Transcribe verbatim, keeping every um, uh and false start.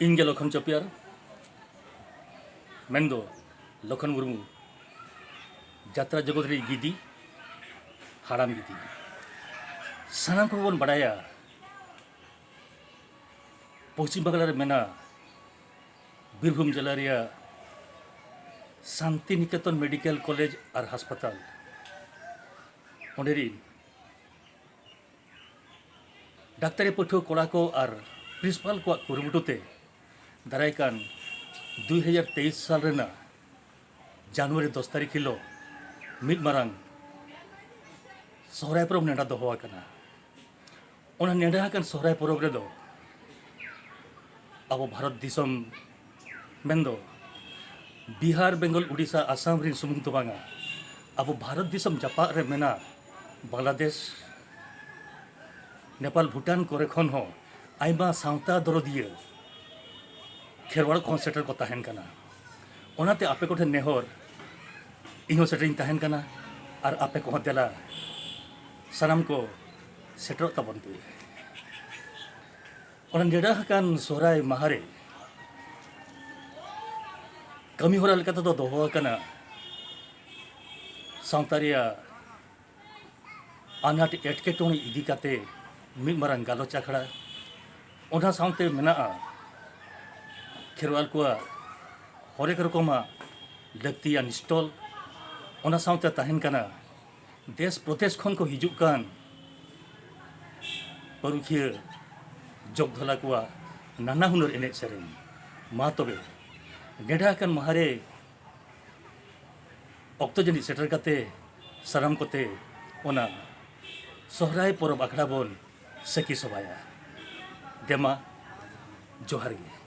ᱤᱧ ᱜᱮ ᱞᱚᱠᱷᱚᱱ ᱪᱚᱯᱤᱭᱟᱨ, ᱢᱮᱱᱫᱚ ᱞᱚᱠᱷᱚᱱ ᱢᱩᱨᱢᱩ, ᱡᱟᱛᱨᱟ ᱡᱚᱜᱚᱛ ᱨᱮᱱ ᱜᱤᱫᱤ, ᱦᱟᱲᱟᱢ ᱜᱤᱫᱤ᱾ ᱥᱟᱱᱟᱢ ᱠᱚᱵᱚᱱ ᱵᱟᱲᱟᱭᱟ, ᱯᱚᱥᱪᱤᱢ ᱵᱟᱝᱞᱟ ᱨᱮ ᱢᱮᱱᱟᱜ ᱵᱤᱨᱵᱷᱩᱢ ᱡᱮᱞᱟ ᱨᱮᱭᱟᱜ ᱥᱟᱱᱛᱤ ᱱᱤᱠᱮᱛᱚᱱ ᱢᱮᱰᱤᱠᱮᱞ ᱠᱚᱞᱮᱡᱽ ᱟᱨ ᱦᱟᱥᱯᱟᱛᱟᱞ, ᱚᱸᱰᱮ ᱨᱤᱱ ᱰᱟᱠᱛᱟᱨᱤ ᱯᱟᱹᱴᱷᱩᱣᱟᱹ ᱠᱚᱲᱟ ᱠᱚ ᱟᱨ ᱯᱨᱤᱱᱥᱤᱯᱟᱞ ᱠᱚᱣᱟᱜ ᱠᱩᱨᱩᱢᱩᱴᱩ ᱛᱮ ᱫᱟᱨᱟᱭ ᱠᱟᱱ ᱫᱩᱭ ᱦᱟᱡᱟᱨ ᱛᱮᱭᱤᱥ ᱥᱟᱞ ᱨᱮᱱᱟᱜ ᱡᱟᱱᱩᱣᱟᱨᱤ ᱫᱚᱥ ᱛᱟᱹᱨᱤᱠᱷ ᱦᱤᱞᱳᱜ ᱢᱤᱫ ᱢᱟᱨᱟᱝ ᱥᱚᱦᱨᱟᱭ ᱯᱚᱨᱚᱵᱽ ᱱᱮᱰᱟ ᱫᱚᱦᱚ ᱟᱠᱟᱱᱟ᱾ ᱚᱱᱟ ᱱᱮᱰᱟ ᱟᱠᱟᱱ ᱥᱚᱦᱨᱟᱭ ᱯᱚᱨᱚᱵᱽ ᱨᱮᱫᱚ ᱟᱵᱚ ᱵᱷᱟᱨᱚᱛ ᱫᱤᱥᱚᱢ ᱢᱮᱱᱫᱚ ᱵᱤᱦᱟᱨ, ᱵᱮᱝᱜᱚᱞ, ᱩᱰᱤᱥᱟ, ᱟᱥᱟᱢ ᱨᱤᱱ ᱥᱩᱢᱩᱝ ᱫᱚ ᱵᱟᱝᱟ, ᱟᱵᱚ ᱵᱷᱟᱨᱚᱛ ᱫᱤᱥᱚᱢ ᱡᱟᱯᱟᱜ ᱨᱮ ᱢᱮᱱᱟᱜ ᱵᱟᱝᱞᱟᱫᱮᱥ, ᱱᱮᱯᱟᱞ, ᱵᱷᱩᱴᱟᱱ ᱠᱚᱨᱮ ᱠᱷᱚᱱ ᱦᱚᱸ ᱟᱭᱢᱟ ᱥᱟᱶᱛᱟ ᱫᱚᱨᱚᱫᱤᱭᱟᱹ ᱠᱷᱮᱨᱣᱟᱲ ᱠᱚᱦᱚᱸ ᱥᱮᱴᱮᱨ ᱠᱚ ᱛᱟᱦᱮᱱ ᱠᱟᱱᱟ᱾ ᱚᱱᱟᱛᱮ ᱟᱯᱮ ᱠᱚᱴᱷᱮᱱ ᱱᱮᱦᱚᱨ, ᱤᱧᱦᱚᱸ ᱥᱮᱴᱮᱨᱤᱧ ᱛᱟᱦᱮᱱ ᱠᱟᱱᱟ, ᱟᱨ ᱟᱯᱮ ᱠᱚᱦᱚᱸ ᱫᱮᱞᱟ ᱥᱟᱱᱟᱢ ᱠᱚ ᱥᱮᱴᱮᱨᱚᱜ ᱛᱟᱵᱚᱱ ᱯᱮ᱾ ᱚᱱᱟ ᱱᱮᱰᱟ ᱟᱠᱟᱱ ᱥᱚᱦᱨᱟᱭ ᱢᱟᱦᱟ ᱨᱮ ᱠᱟᱹᱢᱤ ᱦᱚᱨᱟ ᱞᱮᱠᱟ ᱛᱮᱫᱚ ᱫᱚᱦᱚ ᱟᱠᱟᱱᱟ ᱥᱟᱶᱛᱟ ᱨᱮᱭᱟᱜ ᱟᱱᱟᱴ ᱮᱴᱠᱮᱴᱚᱬᱮ ᱤᱫᱤ ᱠᱟᱛᱮ ᱢᱤᱫ ᱢᱟᱨᱟᱝ ᱜᱟᱞᱚᱪ ᱟᱠᱷᱲᱟ᱾ ᱚᱱᱟ ᱥᱟᱶᱛᱮ ᱢᱮᱱᱟᱜᱼᱟ ᱠᱷᱮᱨᱣᱟᱞ ᱠᱚᱣᱟᱜ ᱦᱚᱨᱮᱠ ᱨᱚᱠᱚᱢᱟᱜ ᱞᱟᱹᱠᱛᱤᱭᱟᱱ ᱥᱴᱚᱞ᱾ ᱚᱱᱟ ᱥᱟᱶᱛᱮ ᱛᱟᱦᱮᱱ ᱠᱟᱱᱟ ᱫᱮᱥ ᱯᱨᱚᱫᱮᱥ ᱠᱷᱚᱱ ᱠᱚ ᱦᱤᱡᱩᱜ ᱠᱟᱱ ᱯᱟᱹᱨᱩᱠᱷᱤᱭᱟᱹ ᱡᱚᱜᱽᱫᱷᱚᱞᱟ ᱠᱚᱣᱟᱜ ᱱᱟᱱᱟ ᱦᱩᱱᱟᱹᱨ ᱮᱱᱮᱡ ᱥᱮᱨᱮᱧ᱾ ᱢᱟ ᱛᱚᱵᱮ, ᱱᱮᱰᱟ ᱟᱠᱟᱱ ᱢᱟᱦᱟ ᱨᱮ ᱚᱠᱛᱚ ᱡᱟᱹᱱᱤᱡ ᱥᱮᱴᱮᱨ ᱠᱟᱛᱮ ᱥᱟᱱᱟᱢ ᱠᱚᱛᱮ ᱚᱱᱟ ᱥᱚᱦᱨᱟᱭ ᱯᱚᱨᱚᱵᱽ ᱟᱠᱷᱲᱟ ᱵᱚᱱ ᱥᱟᱹᱠᱷᱤ ᱥᱚᱵᱷᱟᱭᱟ᱾ ᱫᱮᱢᱟ, ᱡᱚᱦᱟᱨ ᱜᱮ᱾